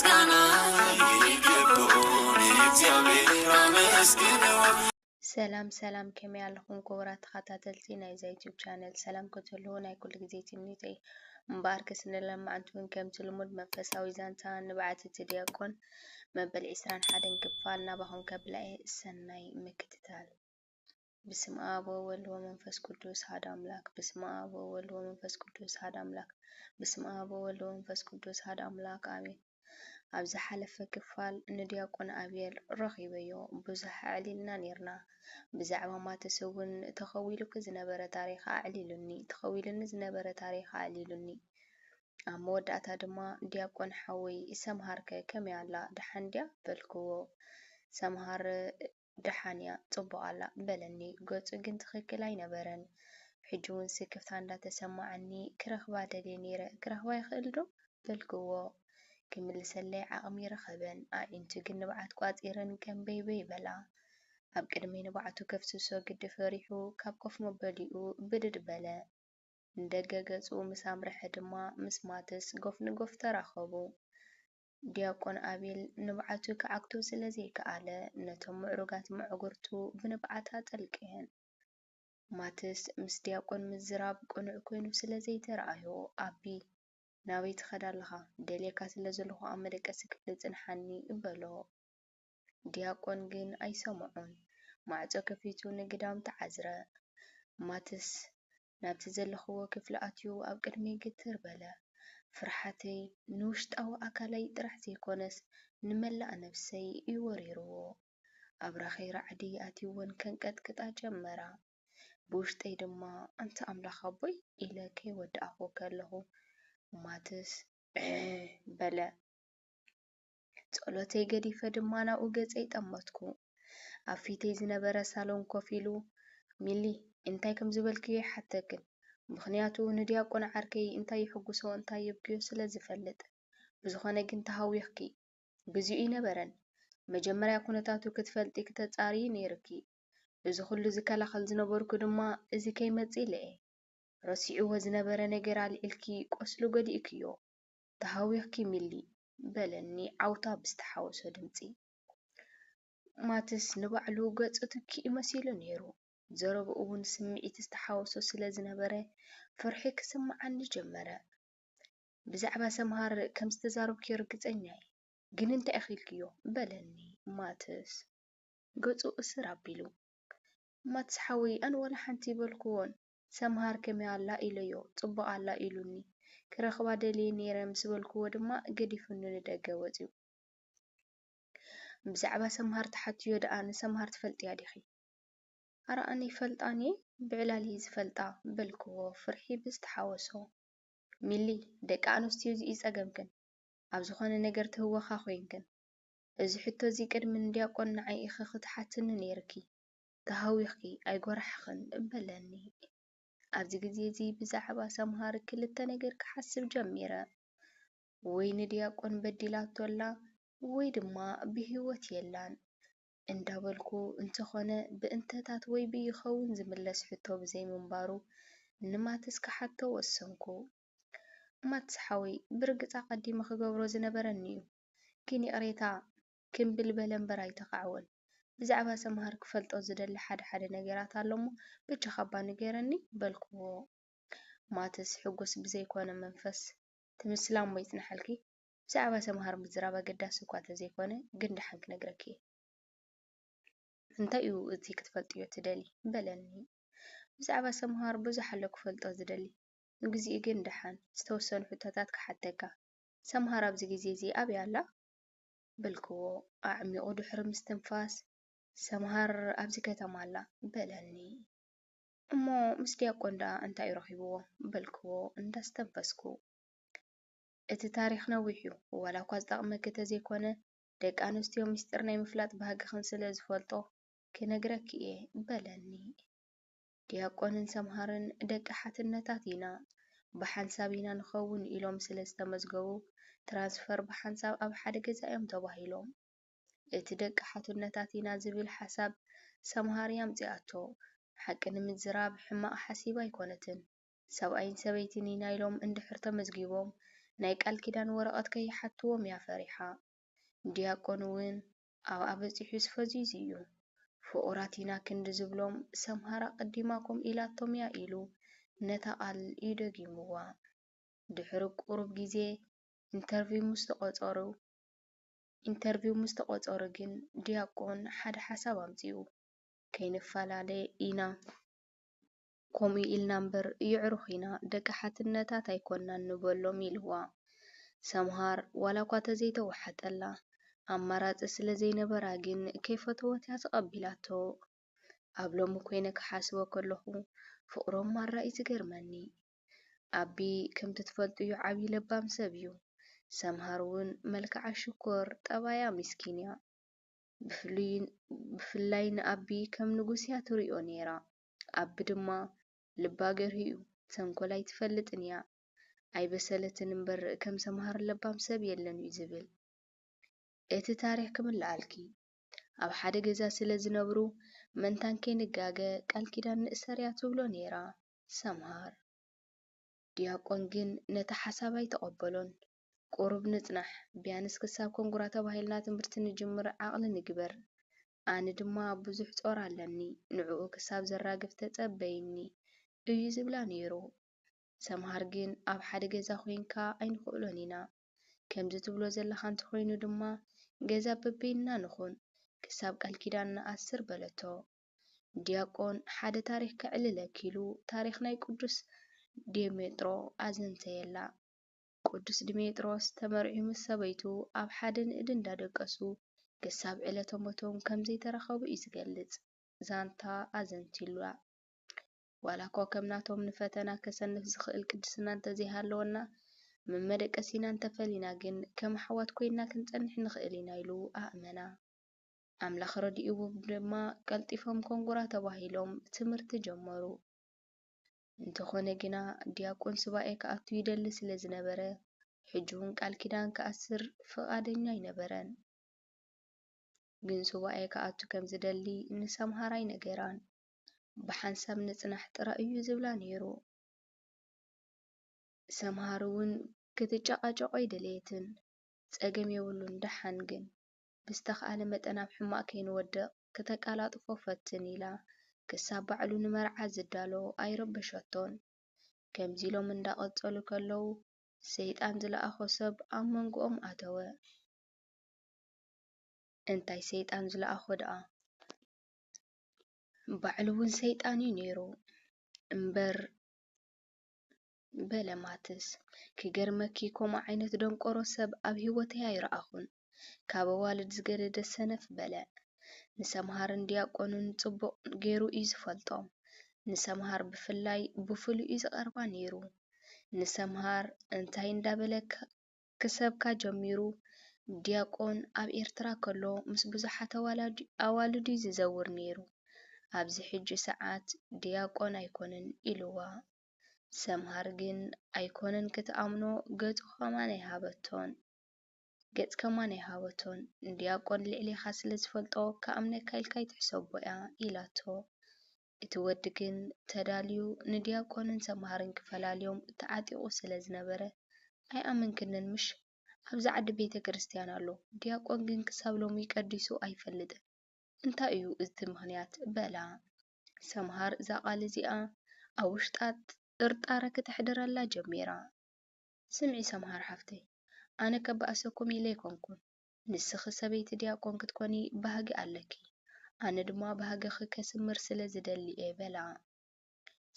ምስጋና ይግብኡ ንእግዚኣብሔር ኣመስግንዎ። ሰላም ሰላም፣ ከመይ ኣለኹም ክቡራት ተኸታተልቲ ናይዛ ዩቲዩብ ቻነል? ሰላም ክትህልዉ ናይ ኩሉ ግዜ ትምኒተይ። እምበኣርከስ ንለማዓንቲ እውን ከምቲ ልሙድ መንፈሳዊ ዛንታ ንብዓት እቲ ዲያቆን መበል ዕስራን ሓደን ክፋል ናባኹም ከብላ እየ። ሰናይ ምክትታል። በስመ አብ ወወልድ ወመንፈስ ቅዱስ ሓደ አምላክ። በስመ አብ ወወልድ ወመንፈስ ቅዱስ ሓደ አምላክ። በስመ አብ ወወልድ ወመንፈስ ቅዱስ ሓደ አምላክ አሜን። ኣብ ዝሓለፈ ክፋል ንዲያቆን ኣቤል ረኺበዮ፣ ብዙሕ ኣዕሊልና ኔርና። ብዛዕባ ማተስ እውን ተኸዊሉኪ ዝነበረ ታሪኽ ኣዕሊሉኒ፣ ተኸዊሉኒ ዝነበረ ታሪኽ ኣዕሊሉኒ። ኣብ መወዳእታ ድማ፣ ዲያቆን ሓወይ፣ ሰምሃርከ ከመይ ኣላ? ደሓን ድያ? በልክዎ። ሰምሃር ደሓን እያ፣ ጽቡቕ ኣላ በለኒ። ገጹ ግን ትኽክል ኣይነበረን። ሕጂ እውን ስክፍታ እንዳተሰማዓኒ ክረኽባ ደልየ ነይረ። ክረኽባ ይኽእል ዶ? በልክዎ። ክምልሰለይ ዓቕሚ ረኸበን። ኣዒንቱ ግን ንብዓት ቋጺረን ከም በይበይ በላ። ኣብ ቅድመይ ንብዓቱ ከፍስሶ ግዲ ፈሪሑ ካብ ኮፍ መበሊኡ ብድድ በለ። ንደገ ገጹ ምስ ኣምርሐ ድማ ምስ ማትስ ጎፍ ንጎፍ ተራኸቡ። ዲያቆን ኣቤል ንብዓቱ ክዓግቶ ስለ ዘይከኣለ፣ ነቶም ምዕሩጋት መዕጉርቱ ብንብዓት ኣጠልቀየን። ማትስ ምስ ዲያቆን ምዝራብ ቅኑዕ ኮይኑ ስለ ዘይተረኣዮ፣ ኣቢ፣ ናበይ ትኸድ ኣለኻ? ደልየካ ስለ ዘለኹ ኣብ መደቀሲ ክፍሊ ጽንሓኒ፣ በሎ። ዲያቆን ግን ኣይሰምዖን። ማዕጾ ከፊቱ ንግዳም ተዓዝረ። ማትስ ናብቲ ዘለኽዎ ክፍሊ ኣትዩ ኣብ ቅድመይ ግትር በለ። ፍርሓተይ ንውሽጣዊ ኣካለይ ጥራሕ ዘይኮነስ ንመላእ ነብሰይ እዩ ወሪርዎ። ኣብራኸይ ራዕዲ ኣትይወን ከንቀጥቅጣ ጀመራ። ብውሽጠይ ድማ ኣንታ ኣምላኽ ኣቦይ ኢለ ከይወዳእኹ ከለኹ ማትስ ዕዕ በለ። ጸሎተይ ገዲፈ ድማ ናብኡ ገጸይ ጠመትኩ። ኣብ ፊተይ ዝነበረ ሳሎን ኮፍ ኢሉ፣ ሚሊ፣ እንታይ ከም ዝበልክዮ ኣይሓተክን፣ ምኽንያቱ ንድያቆን ዓርከይ እንታይ የሕጉሶ እንታይ የብክዮ ስለ ዝፈልጥ። ብዝኾነ ግን ተሃዊኽኪ። ግዚኡ ኣይነበረን። መጀመርያ ኩነታቱ ክትፈልጢ ክተጻርዪ ነይርኪ። እዚ ኩሉ ዝከላኸል ዝነበርኩ ድማ እዚ ከይመጽእ ኢለ እየ። ረሲዕዎ ዝነበረ ነገር ኣልዒልኪ ቆስሉ ጎዲእክዮ። ተሃዊኽኪ ሚሊ፣ በለኒ ዓውታ ብዝተሓወሶ ድምጺ። ማትስ ንባዕሉ ገጹ ትኪኡ መሲሉ ነይሩ። ዘረብኡ እውን ስምዒት ዝተሓወሶ ስለ ዝነበረ ፍርሒ ክስምዓኒ ጀመረ። ብዛዕባ ሰምሃር ከም ዝተዛረብክዮ ርግጸኛ እየ፣ ግን እንታይ ኢኺ ኢልክዮ? በለኒ ማትስ። ገጹ እስር ኣቢሉ። ማትስ ሓወይ፣ ኣነ ዋላ ሓንቲ ኣይበልክዎን። ሰምሃር ከመይ ኣላ ኢለዮ፣ ጽቡቕ ኣላ ኢሉኒ። ክረኽባ ደልየ ነይረ ምስ በልክዎ ድማ ገዲፉኒ ንደገ ወጺኡ። ብዛዕባ ሰምሃር ትሓትዮ ደኣ ንሰምሃር ትፈልጥያ ዲኺ? ኣረ ኣነ ኣይፈልጣን እየ፣ ብዕላል እየ ዝፈልጣ በልክዎ ፍርሒ ብዝተሓወሶ። ሚሊ፣ ደቂ ኣንስትዮ እዚ እዩ ጸገምክን፣ ኣብ ዝኾነ ነገር ትህወኻ ኮይንክን። እዚ ሕቶ እዚ ቅድሚ ንድያቆን ንዓይ ኢኺ ክትሓትኒ ነይርኪ፣ ተሃዊኽኪ ኣይጎራሕኽን በለኒ። ኣብዚ ግዜ እዚ ብዛዕባ ሰምሃር ክልተ ነገር ክሓስብ ጀሚረ። ወይ ንድያቆን በዲላቶ ኣላ ወይ ድማ ብህይወት የላን እንዳበልኩ እንተኾነ ብእንተታት ወይ ብይኸውን ዝምለስ ሕቶ ብዘይምንባሩ ንማትስ ክሓቶ ወሰንኩ። ማትስ ሓወይ፣ ብርግጽ ኣቐዲመ ክገብሮ ዝነበረኒ እዩ፣ ግን ይቕሬታ ክምብል በለ እምበር ኣይተኻዕወን። ብዛዕባ ሰምሃር ክፈልጦ ዝደሊ ሓደ ሓደ ነገራት ኣሎ እሞ በጃኻ እባ ንገረኒ በልክዎ። ማትስ ሕጉስ ብዘይኮነ መንፈስ፣ ትምስላ እሞ ይጽንሓልኪ፣ ብዛዕባ ሰምሃር ምዝራብ ኣገዳሲ እኳ ተዘይኮነ ግን ደሓን ክነግረኪ እየ። እንታይ እዩ እቲ ክትፈልጥዮ ትደሊ? በለኒ። ብዛዕባ ሰምሃር ብዙሕ ኣሎ ክፈልጦ ዝደሊ። ንግዚኡ ግን ደሓን ዝተወሰኑ ሕቶታት ክሓተካ። ሰምሃር ኣብዚ ግዜ እዚ ኣበይ ኣላ? በልክዎ ኣዕሚቑ ድሕሪ ምስትንፋስ። ሰምሃር ኣብዚ ከተማ ኣላ በለኒ። እሞ ምስ ዲያቆን ደኣ እንታይ እዩ ረኺብዎ? በልክዎ እንዳስተንፈስኩ። እቲ ታሪኽ ነዊሕ እዩ፣ ዋላ እኳ ዝጠቕመኪ ተዘይኮነ፣ ደቂ ኣንስትዮ ምስጢር ናይ ምፍላጥ ባህግኽን ስለ ዝፈልጦ ክነግረኪ እየ በለኒ። ዲያቆንን ሰምሃርን ደቂ ሓትነታት ኢና፣ ብሓንሳብ ኢና ንኸውን ኢሎም ስለ ዝተመዝገቡ ትራንስፈር ብሓንሳብ ኣብ ሓደ ገዛ እዮም ተባሂሎም። እቲ ደቂ ሓትነታት ኢና ዝብል ሓሳብ ሰምሃር እያ ኣምጺኣቶ። ሓቂ ንምዝራብ ሕማቕ ሓሲባ ኣይኮነትን። ሰብኣይን ሰበይትን ኢና ኢሎም እንድሕር ተመዝጊቦም ናይ ቃል ኪዳን ወረቐት ከይሓትዎም እያ ፈሪሓ። ዲያቆን እውን ኣብኣ በጺሑስ ፈዚዙ እዩ። ፍቑራት ኢና ክንዲ ዝብሎም፣ ሰምሃር ኣቐዲማ ከምኡ ኢላቶም እያ ኢሉ ነታ ቃል እዩ ደጊምዋ። ድሕሪ ቁሩብ ግዜ ኢንተርቪው ምስ ተቖጸሩ፣ ኢንተርቪው ምስ ተቖጸሩ ግን ዲያቆን ሓደ ሓሳብ ኣምጺኡ። "ከይንፈላለ ኢና፣ ከምኡ ኢልና እምበር የዕሩኽ ኢና፣ ደቂ ሓትነታት ኣይኮናን ንበሎም" ኢልዋ። ሰምሃር ዋላ እኳ ተዘይተወሓጠላ፣ ኣማራጺ ስለ ዘይነበራ ግን ከይፈተወት እያ ተቐቢላቶ። ኣብ ሎሚ ኮይነ ክሓስቦ ከለኹ ፍቕሮም ማራ እዩ ዝገርመኒ። ኣቢ ከምቲ ትፈልጥዮ ዓብዪ ለባም ሰብ እዩ። ሰምሃር እውን መልክዓ ሽኮር፣ ጠባያ ምስኪን እያ። ብፍሉይ-፣ ብፍላይ ንኣቢ ከም ንጉስ እያ ትሪኦ ነይራ። ኣቢ ድማ ልባ ገርሂ እዩ፣ ተንኮል ኣይትፈልጥን እያ። ኣይበሰለትን እምበር ከም ሰምሃር ለባም ሰብ የለን እዩ ዝብል። እቲ ታሪኽ ክምልኣልኪ። ኣብ ሓደ ገዛ ስለ ዝነብሩ፣ መንታን ከይንጋገ ቃል ኪዳን ንእሰር እያ ትብሎ ነይራ ሰምሃር። ዲያቆን ግን ነቲ ሓሳብ ኣይተቐበሎን። "ቁሩብ ንጽናሕ፣ ቢያንስ ክሳብ ኮንጉራ ተባሂልና ትምህርቲ ንጅምር ዓቕሊ ንግበር። ኣነ ድማ ብዙሕ ጾር ኣለኒ፣ ንዕኡ ክሳብ ዘራግፍ ተጸበይኒ" እዩ ዝብላ ነይሩ። ሰምሃር ግን "ኣብ ሓደ ገዛ ኮይንካ ኣይንኽእሎን ኢና። ከምዚ ትብሎ ዘለኻ እንተኾይኑ ድማ ገዛ በበይንና ንኹን፣ ክሳብ ቃል ኪዳን ንኣስር" በለቶ። ዲያቆን ሓደ ታሪኽ ከዕልለኪ ኢሉ ታሪኽ ናይ ቅዱስ ዴሜጥሮ ኣዘንተየላ። ቅዱስ ዲሜጥሮስ ተመርዕዩ ምስ ሰበይቱ ኣብ ሓደ ንእዲ እንዳደቀሱ ክሳብ ዕለተ ሞቶም ከም ዘይተራኸቡ እዩ ዝገልጽ ዛንታ ኣዘንቲሉላ። ዋላ እኳ ከም ናቶም ንፈተና ከሰንፍ ዝኽእል ቅድስና እንተዘይሃለወና፣ መመደቀሲና እንተፈሊና ግን ከም ኣሕዋት ኮይንና ክንጸንሕ ንኽእል ኢና ኢሉ ኣእመና። ኣምላኽ ረዲእዎም ድማ ቀልጢፎም ኮንጉራ ተባሂሎም ትምህርቲ ጀመሩ። እንተኾነ ግና ዲያቆን ሱባኤ ክኣቱ ይደሊ ስለ ዝነበረ፣ ሕጂ እውን ቃል ኪዳን ክኣስር ፍቓደኛ ኣይነበረን። ግን ሱባኤ ክኣቱ ከም ዝደሊ ንሰምሃር ኣይነገራን። "ብሓንሳብ ንጽናሕ" ጥራይ እዩ ዝብላ ነይሩ። ሰምሃር እውን ክትጨቓጨቖ ኣይደለየትን። "ጸገም የብሉን፣ ደሓን ግን ብዝተኻእለ መጠን ኣብ ሕማቕ ከይንወድቕ ክተቀላጥፎ ፈትን" ኢላ ክሳብ ባዕሉ ንመርዓ ዝዳሎ ኣይረበሸቶን። ከምዚ ኢሎም እንዳቐጸሉ ከለዉ፣ ሰይጣን ዝለኣኾ ሰብ ኣብ መንጎኦም ኣተወ። እንታይ ሰይጣን ዝለኣኾ ደኣ? ባዕሉ እውን ሰይጣን እዩ ነይሩ እምበር፣ በለ ማትስ። ክገርመኪ፣ ከምኡ ዓይነት ደንቆሮ ሰብ ኣብ ህይወተይ ኣይረኣኹን። ካብ ኣዋልድ ዝገደደ ሰነፍ፣ በለ። ንሰምሃርን ዲያቆንን ጽቡቕ ገይሩ እዩ ዝፈልጦም። ንሰምሃር ብፍላይ ብፍሉይ እዩ ዝቐርባ ነይሩ። ንሰምሃር እንታይ እንዳበለ ክ-፣ ክሰብካ ጀሚሩ። ዲያቆን ኣብ ኤርትራ ከሎ ምስ ብዙሓት ኣዋላዲ-፣ ኣዋልድ እዩ ዝዘውር ነይሩ። ኣብዚ ሕጂ ሰዓት ዲያቆን ኣይኮነን ኢልዋ። ሰምሃር ግን ኣይኮነን ክትኣምኖ፣ ገጹ ከማን ኣይሃበቶን። ገጽ ከማን ኣይሃበቶን። ዲያቆን ልዕሌኻ ስለ ዝፈልጦ ክኣምነካ ኢልካ ኣይትሕሰቦ እያ ኢላቶ። እቲ ወዲ ግን ተዳልዩ ንዲያቆንን ሰምሃርን ክፈላልዮም ተዓጢቑ ስለ ዝነበረ፣ "ኣይኣመንክንን ምሽ? ኣብዚ ዓዲ ቤተ ክርስቲያን ኣሎ፣ ዲያቆን ግን ክሳብ ሎሚ ቀዲሱ ኣይፈልጥን። እንታይ እዩ እቲ ምኽንያት?" በላ። ሰምሃር እዛ ቃል እዚኣ ኣብ ውሽጣ ጥርጣረ ክተሕድረላ ጀሚራ። "ስምዒ ሰምሃር ሓፍተይ፣ ኣነ ከባእሰኩም ኢለ ኣይኮንኩን። ንስኺ ሰበይቲ ዲያቆን ክትኮኒ ባህጊ ኣለኪ፣ ኣነ ድማ ባህግኺ ከስምር ስለ ዝደሊ እየ" በላ።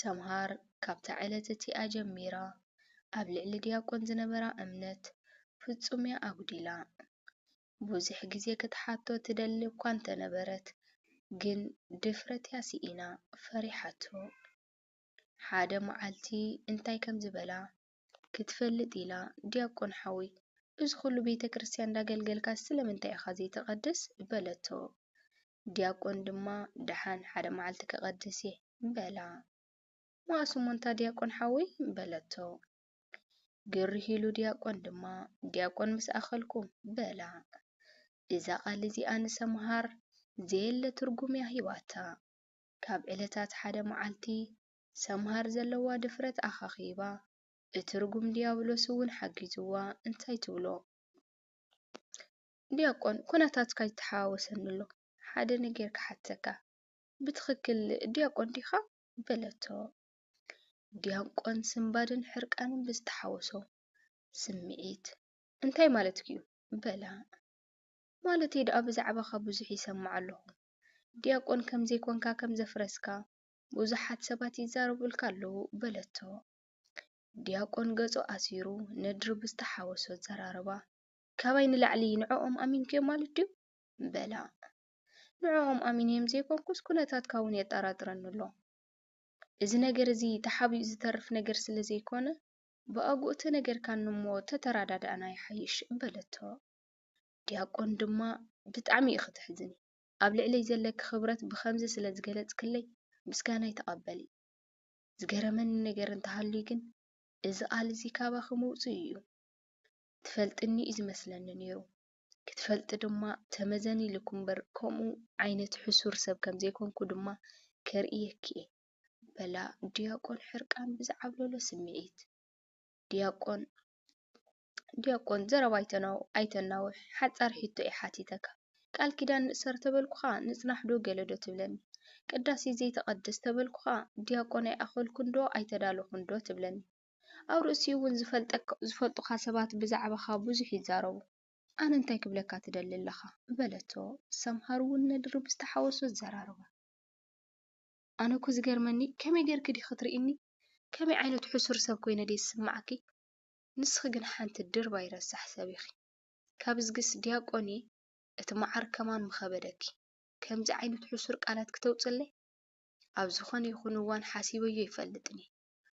ሰምሃር ካብታ ዕለት እቲኣ ጀሚራ ኣብ ልዕሊ ዲያቆን ዝነበራ እምነት ፍጹም እያ ኣጉዲላ። ብዙሕ ግዜ ክትሓቶ ትደሊ እኳ እንተነበረት፣ ግን ድፍረት እያ ስኢና፣ ፈሪሓቶ። ሓደ መዓልቲ እንታይ ከም ዝበላ ክትፈልጥ ኢላ፣ "ዲያቆን ሓወይ፣ እዚ ኩሉ ቤተ ክርስቲያን እንዳገልገልካ ስለምንታይ ኢኻ ዘይትቐድስ?" በለቶ። ዲያቆን ድማ፣ "ደሓን ሓደ መዓልቲ ክቐድስ እየ" በላ። "መኣስ እሞ እንታ ዲያቆን ሓወይ?" በለቶ። ግርህ ኢሉ ዲያቆን ድማ፣ "ዲያቆን ምስ ኣኸልኩ" በላ። እዛ ቃል እዚኣ ንሰምሃር ዘየለ ትርጉም እያ ሂባታ። ካብ ዕለታት ሓደ መዓልቲ፣ ሰምሃር ዘለዋ ድፍረት ኣኻኺባ፣ እቲ ርጉም ዲያብሎስ እውን ሓጊዝዋ። እንታይ ትብሎ? ዲያቆን፣ ኩነታትካ ይተሓዋወሰኒ ኣሎ። ሓደ ነገር ክሓተካ። ብትኽክል ዲያቆን ዲኻ? በለቶ። ዲያቆን ስንባድን ሕርቃንን ብዝተሓወሶ ስምዒት፣ እንታይ ማለትኪ እዩ? በላ። ማለተይ ደኣ ብዛዕባኻ ብዙሕ ይሰምዕ ኣለኹ። ዲያቆን ከም ዘይኮንካ ከም ዘፍረስካ ብዙሓት ሰባት ይዛረቡልካ ኣለዉ በለቶ። ዲያቆን ገጹ ኣሲሩ ነድሪ ብዝተሓወሶ ኣዘራርባ፣ ካባይ ንላዕሊ ንዕኦም ኣሚንክዮም ማለት ድዩ? በላ። ንዕኦም ኣሚነዮም ዘይኮንኩስ ኩነታትካ እውን የጠራጥረኒ ኣሎ። እዚ ነገር እዚ ተሓቢኡ ዝተርፍ ነገር ስለ ዘይኮነ ብኣግኡ ተነገርካኒ እሞ ተተረዳዳእና ይሓይሽ በለቶ። ዲያቆን ድማ ብጣዕሚ ኢኺ ተሕዝኒ። ኣብ ልዕለይ ዘለኪ ክብረት ብኸምዚ ስለ ዝገለጽክለይ ምስጋናይ ተቐበሊ። ዝገረመኒ ነገር እንተሃልዩ ግን እዚ ቃል እዚ ካባኺ ምውጽኡ እዩ። ትፈልጥኒ እዩ ዝመስለኒ ነይሩ። ክትፈልጢ ድማ ተመዘኒ ኢልኩ እምበር ከምኡ ዓይነት ሕሱር ሰብ ከም ዘይኮንኩ ድማ ከርእየኪ እየ። በላ ዲያቆን ሕርቃን ብዝዓብለሎ ስምዒት። ዲያቆን፣ ዲያቆን፣ ዘረባ ኣይተናው-፣ ኣይተናውሕ፣ ሓጻር ሕቶ እየ ሓቲተካ። ቃል ኪዳን ንእሰር ተበልኩኻ፣ ንጽናሕ ዶ ገለ ዶ ትብለኒ? ቅዳሴ ዘይተቐድስ ተበልኩኻ፣ ዲያቆን ኣይኣኸልኩን ዶ ኣይተዳለኹን ዶ ትብለኒ? ኣብ ርእሲኡ እውን ዝፈልጠክ-፣ ዝፈልጡኻ ሰባት ብዛዕባኻ ብዙሕ ይዛረቡ። ኣነ እንታይ ክብለካ ትደሊ ኣለኻ? በለቶ። ሰምሃር እውን ነድሪ ብዝተሓወሶ ኣዘራርባ። ኣነ እኮ ዝገርመኒ፣ ከመይ ጌርኪ ዲኺ ትርእይኒ? ከመይ ዓይነት ሕሱር ሰብ ኮይነ ድየ ዝስምዓኪ? ንስኺ ግን ሓንቲ ድርባይ ረሳሕ ሰብ ኢኺ። ካብ እዝግስ ዲያቆን እየ፣ እቲ መዓር ከማን ምኸበደኪ። ከምዚ ዓይነት ሕሱር ቃላት ክተውፅለይ ኣብ ዝኾነ ይኹን እዋን ሓሲበዮ ኣይፈልጥን እየ።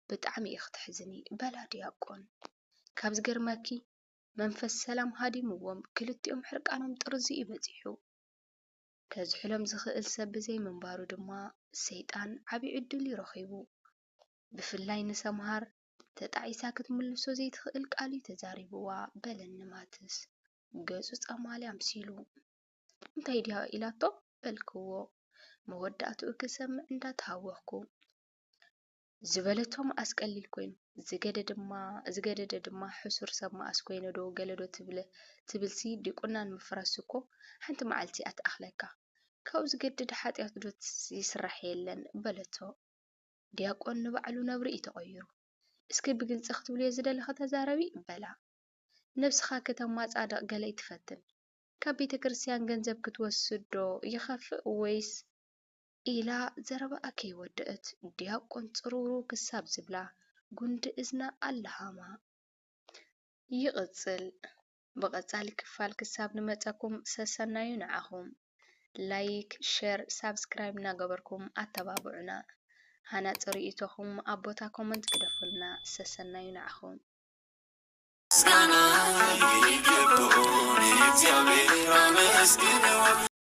ብጣዕሚ ኢኺ ተሕዝኒ በላ ዲያቆን። ካብ ዝገርመኪ መንፈስ ሰላም ሃዲምዎም ክልቲኦም ሕርቃኖም ጥርዚ እዩ በፂሑ። ከዝሕሎም ዝኽእል ሰብ ብዘይምንባሩ ድማ ሰይጣን ዓብዪ ዕድል እዩ ረኺቡ። ብፍላይ ንሰምሃር ተጣዒሳ ክትምልሶ ዘይትኽእል ቃል እዩ ተዛሪብዋ በለኒ ማትስ ገፁ ጸማሊ ኣምሲሉ። እንታይ ድያ ኢላቶ በልክዎ መወዳእትኡ ክሰምዕ እንዳተሃወኽኩ። ዝበለቶ መኣስ ቀሊል ኮይኑ፣ ዝገደደ ድማ ሕሱር ሰብ መኣስ ኮይነ ዶ ገለ ዶ ትብለ ትብልሲ ዲቁናን ምፍራስ እኮ ሓንቲ መዓልቲ እያ ትኣኽለካ። ካብኡ ዝገድድ ሓጢኣት ዶ ይስራሕ የለን በለቶ። ዲያቆን ንባዕሉ ነብሪ እዩ ተቐይሩ። እስኪ ብግልፂ ክትብልዮ ዝደለኺ ተዛረቢ በላ። ነብስኻ ከተማፃድቕ ገለ ኣይትፈትን። ካብ ቤተ ክርስቲያን ገንዘብ ክትወስድ ዶ ይኸፍእ ወይስ ኢላ ዘረባኣ ከይወደአት ዲያቆን ፅርውርው ክሳብ ዝብላ ጉንዲ እዝና ኣለሃማ። ይቕፅል። ብቐፃሊ ክፋል ክሳብ ንመፀኩም ሰሰናዩ ንዓኹም። ላይክ፣ ሸር፣ ሳብስክራይብ እናገበርኩም ኣተባብዑና። ሃናፂ ርእይቶኹም ኣብ ቦታ ኮመንት ግደፉልና። ሰሰናዩ ንዓኹም። ምስጋና ይግብኡ ንእግዚኣብሔር ኣመስግንዎ።